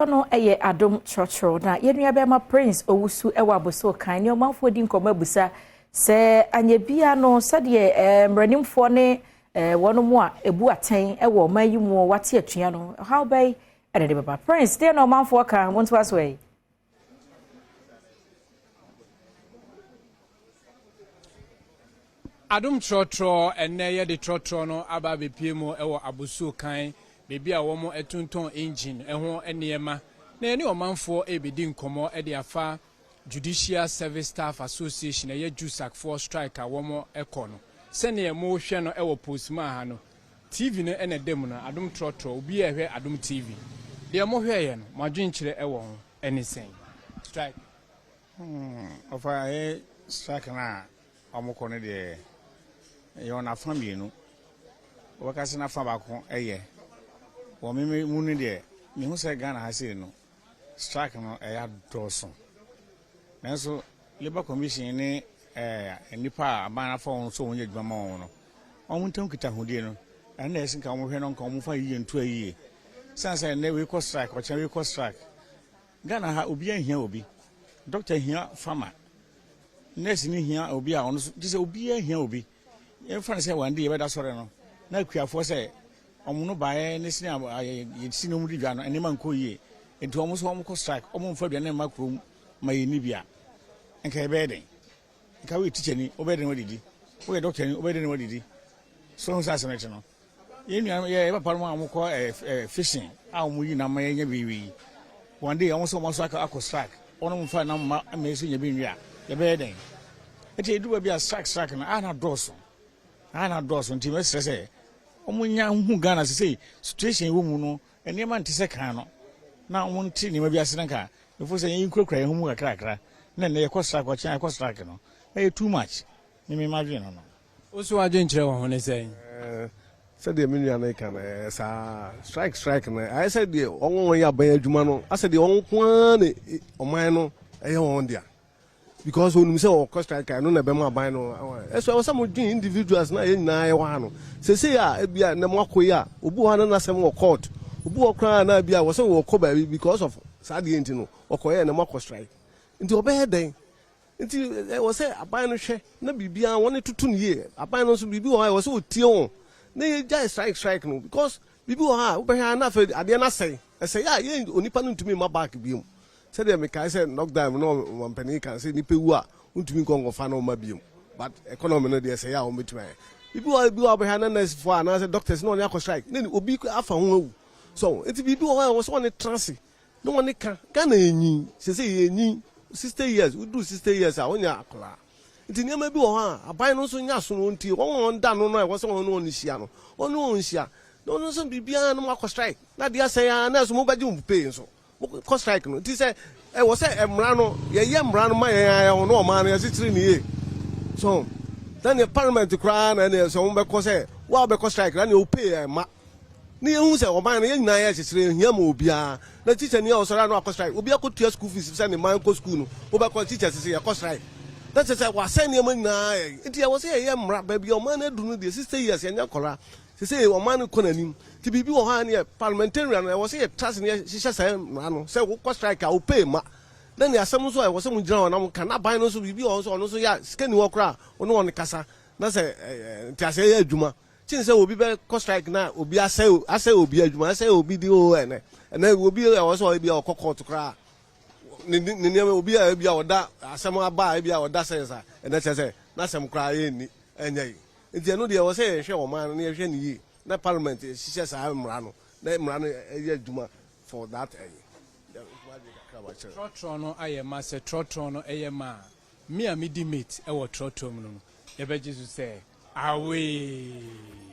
No yɛ adom trɔtrɔ na yɛn nua bɛrima Prince Owusu wɔ Abossey kan ne ɔmanfoɔ di nkɔmmɔ abusa sɛ anyɛ bia no sɛdeɛ eh, mmaranimfoɔ ne eh, wɔn mu a ebu atɛn wɔ ɔman yi mu wate atua no ɔhaw bɛyi ɛna de bɛba. Prince, deɛ na ɔmanfoɔ ka wɔn nso aso yi. Adom trɔtrɔ, Ɛnnɛ yɛde trɔtrɔ no aba abɛpue mu wɔ Abosuo kan, baabi a wɔtontɔn engine ho nneɛma, na yɛne ɔmanfoɔ rebɛdi nkɔmmɔ de afa Judicial Service Staff Association, ɛyɛ JUSAC foɔ strike a wɔkɔ no. Sɛdeɛ mohwɛ no wɔ Postma ha no, TV no na ɛda mu no, Adom trɔtrɔ, obiara rehwɛ Adom TV. Deɛ mohwɛeɛ no, mo adwenkyerɛ wɔ ho ne sɛn? Strike. Hmm, ɔfa ɛyɛ strike no a wɔkɔ no deɛ, ɛyɛ wɔn afa mmienu. Wɔbɛka sɛ n'afa baako yɛ. Wɔ me mu no deɛ, mehu sɛ Ghana ha sei no, strike no ɛyɛ adɔɔso. Nanso Labour Commission ne eh, nnipa a aban afa wɔn sɛ wɔnyɛ adwuma ma wɔn no, wɔn ntam nkitahodie no, ɛno na ɛsɛ nka wɔhwɛ no nka wɔmfa yie nto ayie. Sane sɛ nnɛ wei kɔ strike, ɔkyena wei kɔ strike. Ghana ha obiara hia obi. Doctor hia farmer. Nurse ni hia obi a ɔno nso gye sɛ obiara hia obi. Yɛmfa no sɛ one day yɛbɛda sɔre no na akuafoɔ sɛ wɔn no baeɛ ne sene a yɛsi no di dwa no nneɛma nkɔ yie nti wɔn nso wɔn kɔ strike wɔn mfa aduane mma kurom ma yɛnni bi a nka yɛbɛyɛ dɛn? Nka woyɛ teacher ni wobɛyɛ dɛn wadidi? Woyɛ doctor ni wobɛyɛ dɛn wadidi? So ho sɛ asɛm no te no. Yɛn nuanom, yɛ yɛ papanom a wɔkɔ ɛɛ ɛɛ fishing a wɔyi nam ma yɛnya bi we yi, one day wɔn nso wɔn nso akɔ akɔ strike, wɔn mfa nam mma mma yɛn nso nya bi nwe a, yɛbɛyɛ dɛn? Nti edu baabi a strike strike no a na dɔɔso, a na dɔɔso nti mɛsrɛ sɛ wɔn nya hu Ghana sesei situation wɔ mu no nneɛma nte sɛ kan no na wɔn nte nneɛma bi ase na nka mefo sɛ yɛn kurakura yɛn ho mu kakrakra na nnɛ yɛkɔ strike ɔkyena yɛkɔ strike no ɛyɛ too much me me madwene no no. Wo nso w'adwenkyerɛ wɔ ho ne sɛn? Sɛdeɛ me nua no reka no, ɛyɛ saa. Strike strike no, ayɛ sɛ deɛ wɔn a wɔyɛ aban adwuma no, asɛ deɛ wɔn nko ara na ɔman no ɛyɛ wɔn dea. Because onim sɛ ɔkɔ strike a, ɛno na ɛbɛma aban no. Ɛso ɛwɔ sɛ modwen individuals na yɛn nyinaa yɛwɔ ha no. Seesei a ebia nnɛ moakɔ yi a, obi wɔ hɔ a na n'asɛm wɔ court. Obi wɔ hɔ koraa na ebia wɔ sɛ wɔkɔ baabi because of saa adeɛ nti no, ɔkɔyɛ na moakɔ strike. Nti ɔbɛyɛ dɛn? Nti ɛwɔ sɛ aban no hwɛ na biribiara wɔn toto no yie. Aban no nso biribi wɔ hɔ a ɛwɔ sɛ wɔtie wɔn na yɛgyae strike strike no because biribi wɔ hɔ a wobɛhwɛ a na afei adeɛ no asɛe. Ɛsɛe a yɛn onipa no ntumi mma back biom. Sɛdeɛ mekae sɛ lockdown mu na ɔmampanin ka sɛ nipa wu a wontumi nkɔ nkɔfa no mma biom but economy no deɛ ɛsɛe a wɔbɛtumi ayɛ. Biribi wɔ hɔ a ebi wɔ hɔ a wobɛhwɛ a na nurse foɔ anaasɛ doctors na wɔne akɔ strike na obi afa ho awu. So nti biribi wɔ hɔ a ɛwɔ sɛ wɔne tra ase Ne wɔne ka. Ghana yɛnyin, sesei yɛnyin, 60 years, woduru 60 years a wonyɛ akwadaa. Nti nneɛma bi wɔ hɔ a aban no nso nyɛ aso no wɔntie. Wɔn a wɔda ano no a ɛwɔ sɛ wɔne wɔn hyia no, wɔne wɔn nhyia. Na wɔn nso biribiara no moakɔ strike na adeɛ asɛe ara na ɛso mobɛgye mo pay nso. Mokɔ strike no. Nti sɛ ɛwɔ sɛ mmara no, yɛyɛ mmara no ma yɛn ara yɛn ho na ɔman no yɛkyekyere no yie. So na neɛ parliament koraa na ɛneɛ sɛ wɔbɛkɔ sɛ wo a wobɛkɔ strike na neɛ wo pay ɛmma. Ne yɛhu sɛ ɔman no yɛn nyinaa yɛ kyekyere ɛnhia ma obiara na teacher ni a ɔsɔre a na wakɔ strike obi akɔtua school fees sɛ ne mma nkɔ school no wobɛkɔ teacher sese yɛkɔ strike na kyerɛ sɛ wasɛe nneɛma nyinaa yɛ nti ɛwɔ sɛ yɛyɛ mmara baabi a ɔman no aduru no deɛ 60 years yɛnyɛ nkɔla sese ɔman no kɔ n'anim nti biribi wɔ hɔ a neɛ parliamentarian no ɛwɔ sɛ yɛtra ase ne yɛhyehyɛ saa mmara no sɛ wokɔ strike a wo pay ma na ne asɛm nso a ɛwɔ sɛ mo gyina hɔ na mo ka na aban no nso biribi wɔ hɔ nso ɔno nso yɛ a sika ni hɔ koraa ɔne wɔn kasa na sɛ nteaseɛ yɛ adwuma Kyen sɛ obi bɛ kɔ strike na obi asɛe asɛe obi adwuma asɛe obi di oo ɛnɛ ɛnɛ obi ɛwɔ sɛ ebi a ɔkɔ court koraa ne ne nneɛma obi a ebi a ɔda asɛm aba a ebi a ɔda sɛns a ɛnɛ kyerɛ sɛ n'asɛm koraa yɛ nni ɛnyɛ yi nti ɛno deɛ ɛwɔ sɛ yɛhwɛ ɔman no na yɛhwɛ ne yie na parliament hyehyɛ saa mmara no na mmara no ɛyɛ adwuma for that ɛyi. Trɔtrɔ no ayɛ ma sɛ trɔtrɔ no ɛyɛ ma a me a medi mate ɛwɔ trɔtrɔ mu no yɛbɛgye so sɛ awee.